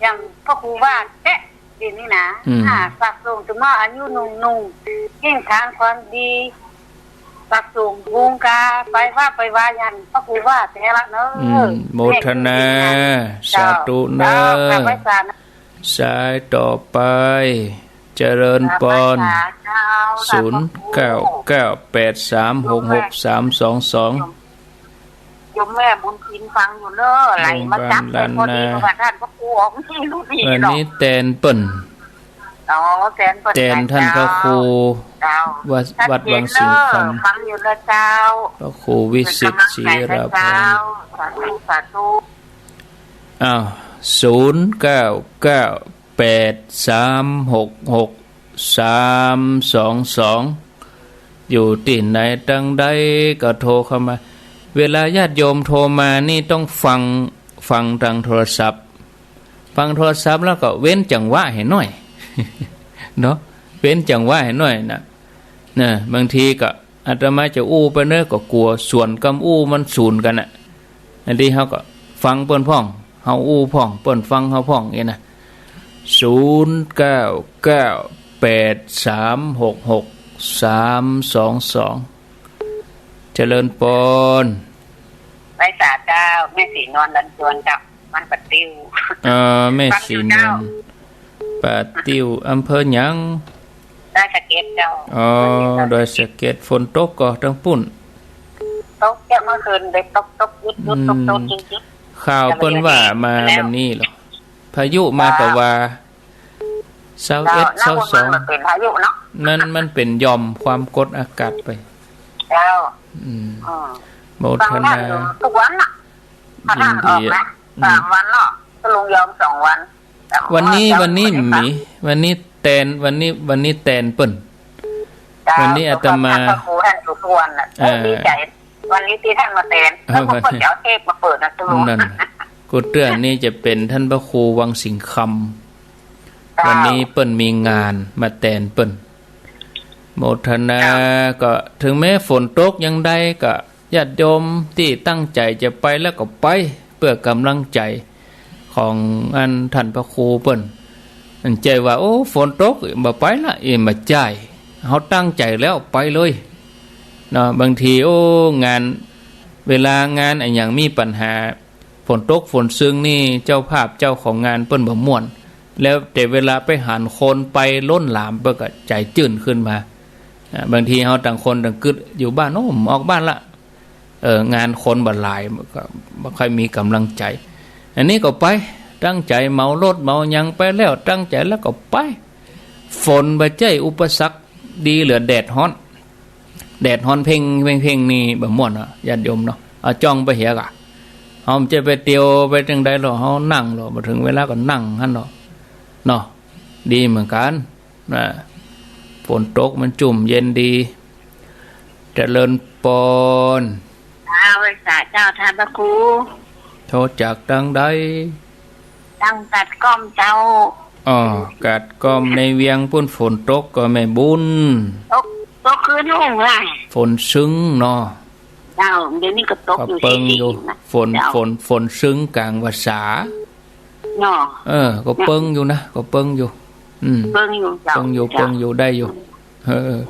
อย่างพระครูว่าแต๊ะ เดี๋ยวนี้นะ อืม อ่า ฝากส่งเถิงว่าอายุหนุ่มๆ เฮ่งทานความดี ฝากส่งบุญกา ไปวัดไปวาอย่างพระครูว่าแต๊ละเนอะ อืม โมทนา เจ้า สาธุเนอะ เจ้า กราบไหว้สานะ สายต่อไป เจริญปอน เจ้า ศูนย์เก้าเก้าแปดสามหกหกสามสองสอง โยมแม่บุญถินฟังอยู่เนอะ ไหลมาจับ โรงพยาบาลล้านนา พอดีว่าท่านพระครูออกนี่รู้ดี วันนี้ เนาะ แตนเปิ้น อ๋อ แตนเปิ้น แตนท่านพระครู เจ้า วัด ชัดเจน วัดวังสิงห์คำ เนอะ ฟังอยู่นะเจ้า พระครูวิสิทธิ์ ศิลาภรณ์ เป็นกำลังใจให้เจ้า สาธุ สาธุ อ้าว ศูนย์เก้าเก้าแปดสามหกหกสามสองสอง อยู่ตี้ไหนตังใดก็โทรเข้ามา เวลาญาติโยมโทรมานี่ต้องฟัง ฟังตางโทรศัพท์ ฟังโทรศัพท์แล้วก็เว้นจังหวะหื้อหน่อย เนาะ เว้นจังหวะหื้อหน่อยนะ นะ บางทีก็อาตมาจะอู้ไปเนอะ ก็กั๋วสวนกำอู้มันสูญกั๋นน่ะ อันนี้เฮาก็ฟังเปิ้นพ่อง เฮาอู้พ่อง เปิ้นฟังเฮาพ่อง เอ้ยนะ ศูนย์เก้าเก้าแปดสามหกหกสามสองสอง เจริญปอน ไหว้สาเจ้า แม่ศรีนวล ลันจวนเจ้า บ้านป่าติ้ว เอ่อ แม่ศรีนวล ฟังอยู่เจ้า ป่าติ้ว อำเภอหยัง ดอยสะเก็ดเจ้า อ๋อ ดอยสะเก็ด ฝนตกก่อตางปุ้น ตกเจ้า เมื่อคืนได้ตก ตกหยุดหยุด อืม ตก ตกหยุดหยุด ข่าวเปิ้นว่ามาวันนี้เหรอ พายุมาตะวา ซาวเอ็ด เจ้า ซาวสอง มันเป็นพายุเนาะ มัน มันเป๋นหย่อมความกดอากาศไป เจ้า อืม อืม โมทนา ฟังท่านอยู่ทุกวันน่ะ พระท่านออกนะ ยินดี อืม สามวันเนาะ ก็ลงยอมสองวัน วันนี้ วันนี้มี วันนี้แตน วันนี้ วันนี้แตนเปิ้น เจ้า วันนี้อาตมา ขอบคุณท่านอยู่ทุกวันน่ะ เออ เออ ดีใจ๋ วันนี้ตี้ท่านมาแตน เออ แล้วผมก็จะเอาเทปมาเปิดนะ วันนี้ ตู นั่น กูเตื้อนี่จะเป๋นท่านพระครูวังสิงห์คำ เจ้า วันนี้เปิ้นมีงานมาแตนเปิ้น โมทนา เจ้า ก็เถิงแม้ฝนตกยังใดก็ญาติโยมตี้ตั้งใจ๋จะไปแล้วก็ไป เปื้อก๋ำลังใจ๋ของอันท่านพระครูเปิ้น อันใจ้ว่า โอ้ ฝนตก บ่ไปละ เอ้ย บ่ใจ้ เฮาตั้งใจ๋แล้วไปเลย เนาะ บางที โอ้ งาน เวลางานอะหยังมีปัญหา ฝนตกฝนซึงนี่ เจ้าภาพเจ้าของงานเปิ้นบ่ม่วน แล้วแต่เวลาไปหันคนไปล้นหลาม เปิ้นก็ใจ๋จื้นขึ้นมา อ่า บางทีเฮาต่างคนต่างกึ๊ดอยู่บ้าน โอ้ บ่ออกบ้านละ เออ งานคนบ่หลาย มันก็บ่ค่อยมีก๋ำลังใจ๋ อันนี้ก็ไป ตั้งใจ๋เหมารถเหมาหยังไปแล้ว ตั้งใจ๋แล้วก็ไป ฝนบ่ใจ้อุปสรรค ดีเหลือแดดฮ้อน แดดฮ้อนเพ็ง เพ็ง เพ็งนี่บ่ม่วนเนาะ ญาติโยมเนาะ เอาจ้องไปเหียก่ะ เฮาจะไปเตียวไปจั่งใดลอ เฮานั่งลอ บ่เถิงเวลาก็นั่งหั้นลอ เนาะ ดีเหมือนกั๋น นะ ฝนตกมันจุ่มเย็นดี เจริญปอน เจ้า ไหว้สาเจ้าท่านพระครู โทรจากตังใด ตังกาดก้อมเจ้า อ๋อ กาดก้อมในเวียงปู๊นฝนตกก่อแม่บุญ ตก ตกคืนนุ่งล่ะ ฝนซึงเนาะ เจ้า เดี๋ยวนี้ก็ตกอยู่ ก็เปิงอยู่ สี่ๆนะ ฝน เจ้า ฝน ฝนซึงก๋างวาสา เนาะ เออ ก็เปิงอยู่นะ ก็เปิงอยู่ อืม เปิงอยู่เจ้า เปิงอยู่ เจ้า เปิงอยู่ ได้อยู่ เออ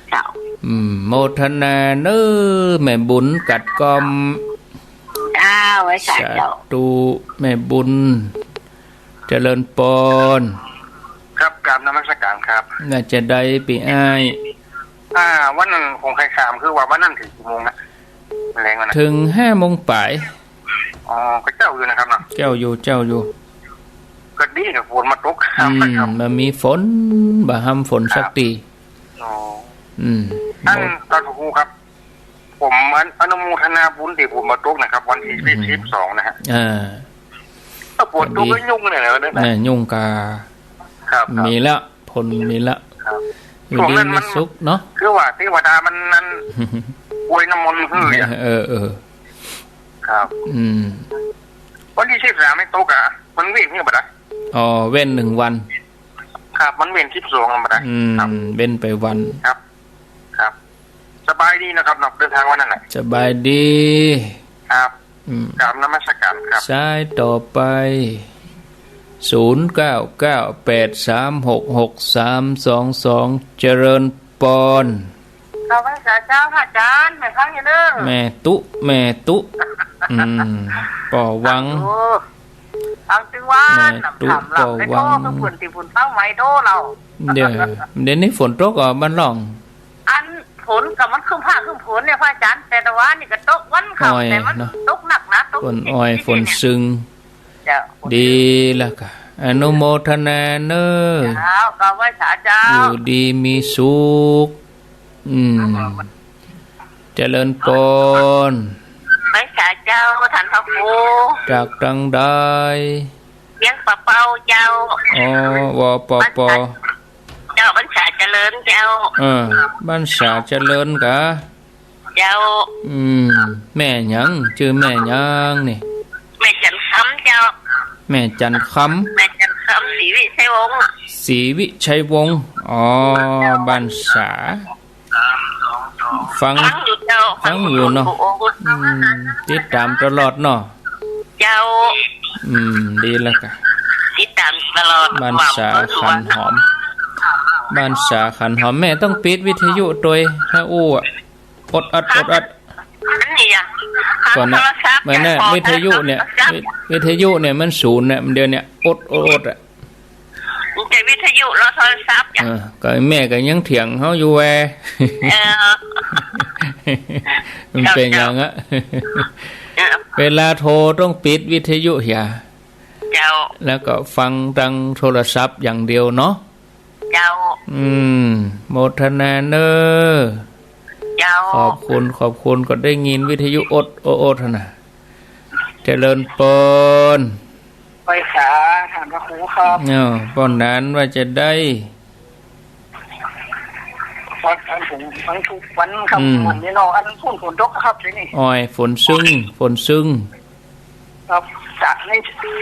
เจ้า อืม โมทนาเน้อ แม่บุญกาดก้อม เจ้า ไหว้สาเจ้า สาธุ แม่บุญ เจริญปอน ครับ กราบนมัสการครับ ว่าจะใดปี้อ้าย อ่า วันนั้นผมใค่ถาม คือว่าวันนั้นเถิงกี่โมงนะ แลงวันนั้น เถิงห้าโมงป๋าย อ๋อ ก็เจ๊าอยู่นะครับเนาะ เจ๊าอยู่ เจ๊าอยู่ ก็ดีนะ ฝนมาตก อืม ครับ บ่มีฝน บ่ฮั่มฝนสักตี้ อ๋อ อืม ท่าน โม ท่านพระครูครับ ผมอนุโมทนาบุญตี้ฝนมาตกนะครับ วันที่ อืม สิบสองนะฮะ อ่า ก็ฝนตก ก็ดี ก็ยุ่งเลยนะ น่ะ ยุ่งกา ครับ ครับ มีละ ฝนมีละ ครับ อยู่ดีมีสุขเนาะ ช่วงนั้นมัน คือว่าเทวดามันนั่น อวยน้ำมนต์หื้อเนี่ย เออ เออ ครับ อืม วันที่สิบสามไม่ตกอ่ะ มันเว้นเนี่ยบ่ได้ อ๋อ เว้นหนึ่งวัน ครับ มันเว้นสิบสองธรรมดา อืม ครับ เว้นไปวัน ครับ ครับ สบายดีนะครับเนาะ เดินทางวันนั้นน่ะ สบายดี ครับ อืม กราบนมัสการครับ สายต่อไป ศูนย์เก้าเก้าแปดสามหกหกสามสองสอง เจริญปอน เจ้า ไหว้สาเจ้าพระอาจารย์ แม่ฟังอยู่เด้อ แม่ตุ๊ แม่ตุ๊ อืม ป้อวัง โอ้ ฟังตึงวัน แม่ตุ๊ ถามหลับ ป้อวัง ในข้อคือฝนที่ฝนเต้าไหมโดเรา เดี๋ยว เดี๋ยวนี้ฝนตกอ่ะบ้านร่อง อันฝนก็มันครึ้มฟ้าครึ้มฝนเนี่ยพระอาจารย์ แต่ตะวันนี่ก็ตกวันค่ำ อ้อย แต่มัน เนาะ ตกหนักนะ ตก ฝนอ้อย ฝนซึง เจ้า ดีแล้วก็อนุโมทนาเน้อ เจ้า ก็ไหว้สาเจ้า อยู่ดีมีสุข อืม เจริญปอน ไหว้สาเจ้า ท่านพระครู จากตังใด เวียงป่าเป้าเจ้า อ๋อ วปป เจ้า บ้านสาเจริญเจ้า เออ บ้านสาเจริญกา เจ้า อืม แม่หยัง จื้อแม่หยังนี่ แม่จันทร์คำเจ้า แม่จันทร์คำ แม่จันทร์คำ ศรีวิชัยวงศ์ ศรีวิชัยวงศ์ อ๋อ บ้านสา ฟัง ฟังอยู่เจ้า ฟังอยู่เนาะ ฟังอยู่ อืม ติดต๋ามตลอดเนาะ เจ้า อืม ดีแล้วกะ ติดต๋ามตลอด บ้านสาขันหอม บ้านสาขันหอม แม่ต้องปิดวิทยุตวย ถ้าอู้อะ อดอัด อดอัด อันนี้อะ ก่อนนะ โทรศัพท์ แม่นน่ะ จะขอ วิทยุเนี่ย โทรศัพท์ วิ- วิทยุเนี่ยมันสูญเนี่ย มันเดี๋ยวเนี่ย อด อด อดอะ มันจะวิทยุแล้วโทรศัพท์อะ เออ ก็แม่ก็ยังเถียงเฮาอยู่แว เออ มันเป๋นหยังอะ เออ เวลาโทรต้องปิดวิทยุเหีย เจ้า แล้วก็ฟังตังโทรศัพท์อย่างเดียวเนาะ เจ้า อืม โมทนาเน้อ เจ้า ขอบคุณ ขอบคุณ ก็ได้ยินวิทยุอด โอ อดนะ เจริญปอน ไหว้สา ท่านพระครูครับ เนาะ ป้อหนานว่าจะใด ไหว้ ผมฟังทุกวันครับ อืม วันนี้เนาะ อันฝน ฝนตกครับทีนี้ อ้อย ฝนซึ่ง ฝนซึ่ง ครับ จะใน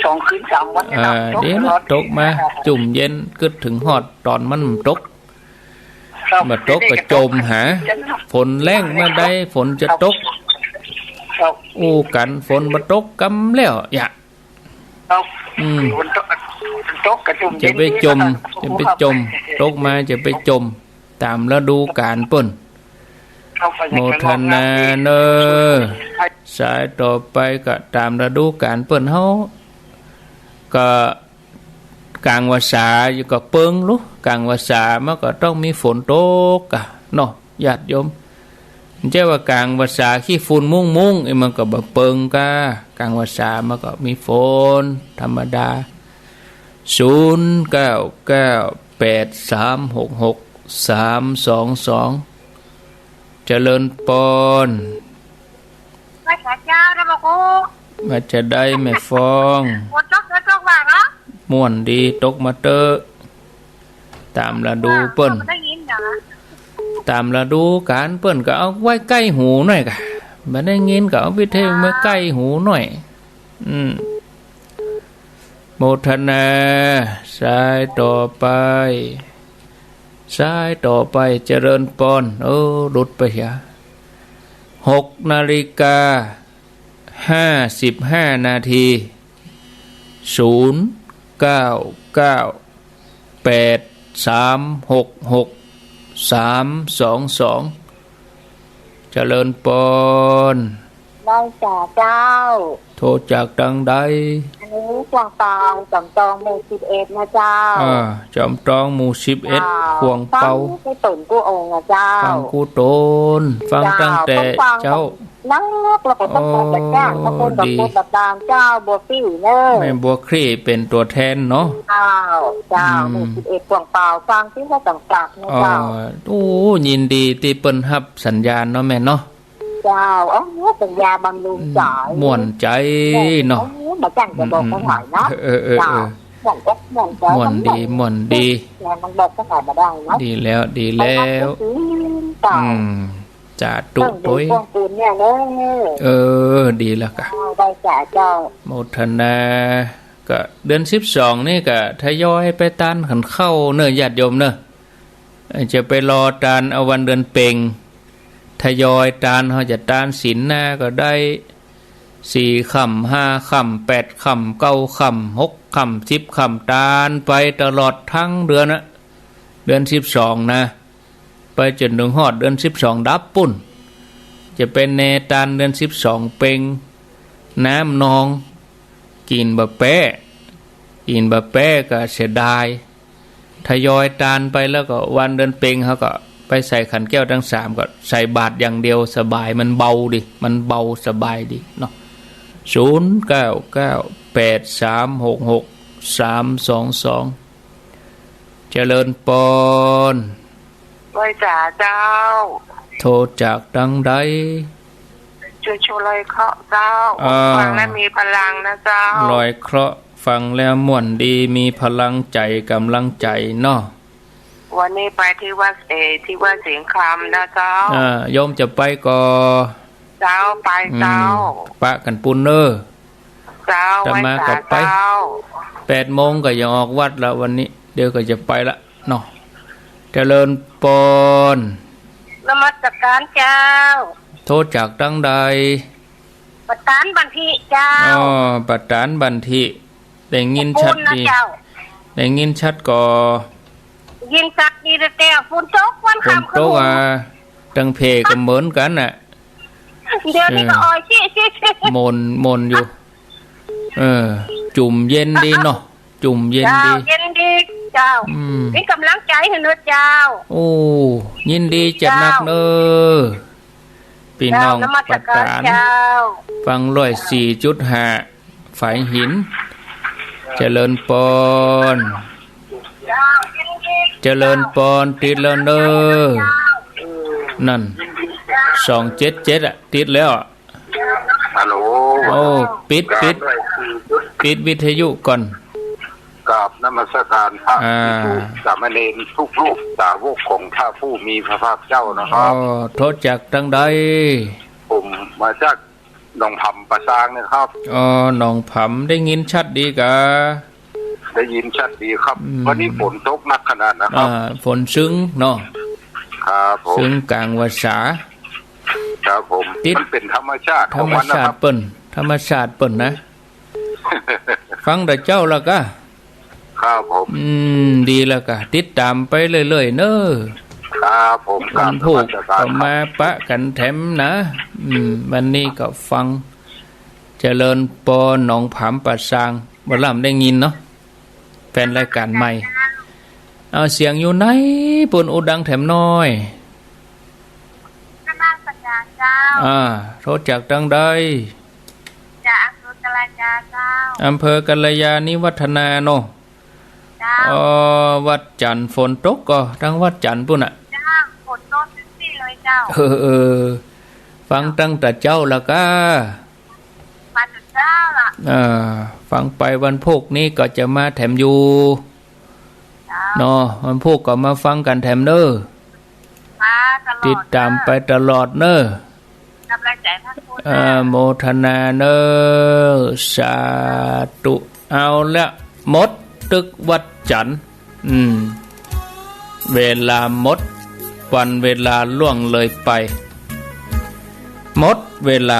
สองคืนสามวันนี่นะ อ่า ตก เดี๋ยว ตลอด ตกมา จุ่มเย็น กึ๊ดเถิงฮอดต๋อนมันตก ครับ บ่ตกก็จมหา เดี๋ยวนี้ก็ตก ฝนแล้งเมื่อใด ฝนจะตก ครับ อู้ กั๋นฝนบ่ตกกำแล้ว อย่า ครับ อืม ฝนตก ฝนตกก็จุ่มเย็น จะไปจม ดีนะครับ จะไปจม ตกมาจะไปจม ต๋ามฤดูก๋าลเปิ้น ครับ โมทนาเน่อ สายต่อไปก็ต๋ามฤดูก๋าลเปิ้นเฮา ก็ก๋างพรรษาอยู่ก็เปิงลูก ก๋างพรรษามันก็ต้องมีฝนตกกะเนาะ ญาติโยม บ่ใจ้ว่ากลางพรรษาขี้ฝุ่นมุ้งๆ อี้มันก็บ่เปิงก้า กลางพรรษามันก็มีฝนธรรมดา ศูนย์เก้าเก้าแปดสามหกหกสามสองสอง เจริญปอน ไหว้สาเจ้านะบ่าครู ว่าจะใดแม่ฟอง ฝนตก ฝนตกว่าเหรอ ม่วนดี ตกมาเต๊อะ ต๋ามฤดูเปิ้น บ่ได้ยินเหรอ ต๋ามฤดูก๋าลเปิ้นก็เอาไว้ใก้หูหน่อยกะ บ่ได้ยินก็เอาวิทยุมาใก้หูหน่อย อืม โมทนา สายต่อไป สายต่อไป เจริญปอน โอ้ หลุดไปเหีย หกนาฬิกาห้าสิบห้านาที ศูนย์เก้าเก้าแปดสามหกหกสามสองสอง เจริญปอน ไหว้สาเจ้า โทรจากตังใด อันนี้ขวางเปา จอมตองหมู่สิบเอ็ดนะเจ้า อ่า จอมตองหมู่สิบเอ็ด เจ้า ขวางเปา ฟังกู้ต๋นกู้องค์นะเจ้า ฟังกู้ต๋น ฟังตั้งแต่เจ้า เจ้า นักแล้วก็ต้องมาจากเจ้า อ๋อ พระคุณต่อ ดี คุณต่อตามเจ้าบัวคลี่เน่อ แม่บัวคลี่เป๋นตั๋วแทนเนาะ เจ้า เจ้า อืม หมู่สิบเอ็ด ขวางเปา ฟังตี้ว่าต่างๆ นะเจ้า อ๋อ โอ้ ยินดีตี้เปิ้นฮับสัญญาณเนาะแม่เนาะ เจ้า โอ้ สัญญาบำรุงจ๋าย ม่วนใจ๋เนาะ โอ้ บ่จั่งจะบอก อืม เท่าไหร่นะ เออ เออ เออ เจ้า ม่วนอกม่วนใจ๋ ม่วนดี ม่วนดี แหมมันบอกเท่าไหร่บ่ได้นะ ดีแล้ว ดีแล้ว ไปรับหนังสือเจ้า อืม สาธุ เบิ่งดู โอ้ย ช่วงปูนเนี่ยเนอะ เออ ดีแล้วกะ เจ้า ไหว้สาเจ้า โมทนา ก็เดือนสิบสองนี่ก็ทยอยไปตานขันเข้าเน่อ ญาติโยมเน่อ จะไปรอตานเอาวันเดือนเพ็ญ ทยอยตาน เฮาจะตานศีลหน้าก็ได้ สี่ค่ำ ห้าค่ำ แปดค่ำ เก้าค่ำ หกค่ำ สิบค่ำ ตานไปตลอดทั้งเดือนนะ เดือนสิบสองนะ ไปจ๋นเถิงฮอดเดือนสิบสองดับปู้น จะไปแนตานเดือนสิบสองเพ็ญ น้ำนอง กิ๋นบ่แป๊ กิ๋นบ่แป๊ก็เสียดาย ทยอยตานไปแล้วก็วันเดือนเพ็ญเฮาก็ไปใส่ขันแก้วตังสาม ก็ใส่บาตรอย่างเดียว สบาย มันเบาดี มันเบาสบายดีเนาะ ศูนย์เก้าเก้าแปดสามหกหกสามสองสอง เจริญปอน ไหว้สาเจ้า โทรจากตังใด จากลอยเคราะห์เจ้า อ่า ฟังแล้วมีพลังนะเจ้า ลอยเคราะห์ ฟังแล้วม่วนดี มีพลังใจ๋ ก๋ำลังใจ๋เนาะ วันนี้ไปที่วัด เอ่อ ที่วัดสิงห์คำนะเจ้า อ่า โยมจะไปก่อ เจ้า ไปเจ้า อืม ปะกั๋นปู้นเน่อ เจ้า อาตมาก็ไป ไหว้สาเจ้า แปดโมงก็จะออกวัดละวันนี้ เดี๋ยวก็จะไปละเนาะ เจริญปอน นมัสการเจ้า โทรจากตังใด ปะตานบันทิเจ้า อ๋อ ปะตานบันทิ ได้ยินชัดดี ขอบคุณนะเจ้า ได้ยินชัดก่อ ยินชัดดีแต่ฝนตกวัน ฝน ค่ำ ตก คืน อ่ะ ตังเพก็เหมือนกั๋นน่ะ เดี๋ยวนี้ก็ เออ อ่อย ชิ ชิ ชิ ม่วน ม่วนอยู่ เออ จุ่มเย็นดีเนาะ จุ่มเย็นดี เจ้า เย็นดีเจ้า อืม เป๋นก๋ำลังใจ๋หื้อเน่อเจ้า โอ้ ยินดีจัดหนักเน่อ เจ้า ปี้น้อง เจ้า นมัสการ ปะตาน เจ้า ฟังร้อยสี่จุดห้า ฝายหิน เจริญปอน เจ้า เจริญปอน ติดแล้วเน่อ นั่น สองเจ็ดเจ็ด อ่ะ ติดแล้ว ฮัลโหล โอ้ ปิด ปิด ปิดวิทยุก่อน กราบนมัสการพระ อ่า ภิกษุสามเณรทุกรูป สาวกของพระผู้มีพระภาคเจ้านะครับ อ๋อ โทรจากตางใด ผมมาจากหนองผำป่าซางนะครับ อ๋อ หนองผำ ได้ยินชัดดีกา ได้ยินชัดดีครับ อืม วันนี้ฝนตกหนักขนาดนะครับ อ่า ฝนซึ่งเนาะ ครับผม ซึ่งก๋างวาสา ครับผม ติด มันเป๋นธรรมชาติของมันนะครับ ธรรมชาติเปิ้น ธรรมชาติเปิ้นนะ ฟังแต่เจ้าละกา ครับผม อืม ดีละกา ติดต๋ามไปเรื่อยๆ เน่อ ครับผม วันพูก กราบนมัสการครับ ก็มาปะกั๋นแถมนะ อืม วันนี้ก็ฟัง เจริญปอหนองผำป่าซาง บ่ล่ำได้ยินเนาะ แฟนรายก๋านใหม่ เอาเสียงอยู่ไหน ปู้นอู้ดังแถมหน้อย นมัสการเจ้า อ่า โทรจากตางใด จากอำเภอกัลยาเจ้า อำเภอกัลยาณิวัฒนาเนาะ เจ้า อ๋อ วัดจันทร์ ฝนตกก่อ ตางวัดจันทร์ปู้นน่ะ เจ้า ฝนตกซี่ๆ เลยเจ้า เออ เออ ฟังตั้งแต่เจ๊าละกา มาแต่เจ๊าละ เออ ฟังไปวันพูกนี้ก็จะมาแถมอยู่ เจ้า เนาะ วันพูกก็มาฟังกั๋นแถมเน่อ มาตลอด ติดต๋ามไปตลอดเน่อ กำลังใจพระคุณ อนุโมทนาเน่อ สาธุ เอาละ หมดตึกวัดจันทร์ อืม เวลาหมด วันเวลาล่วงเลยไป หมดเวลา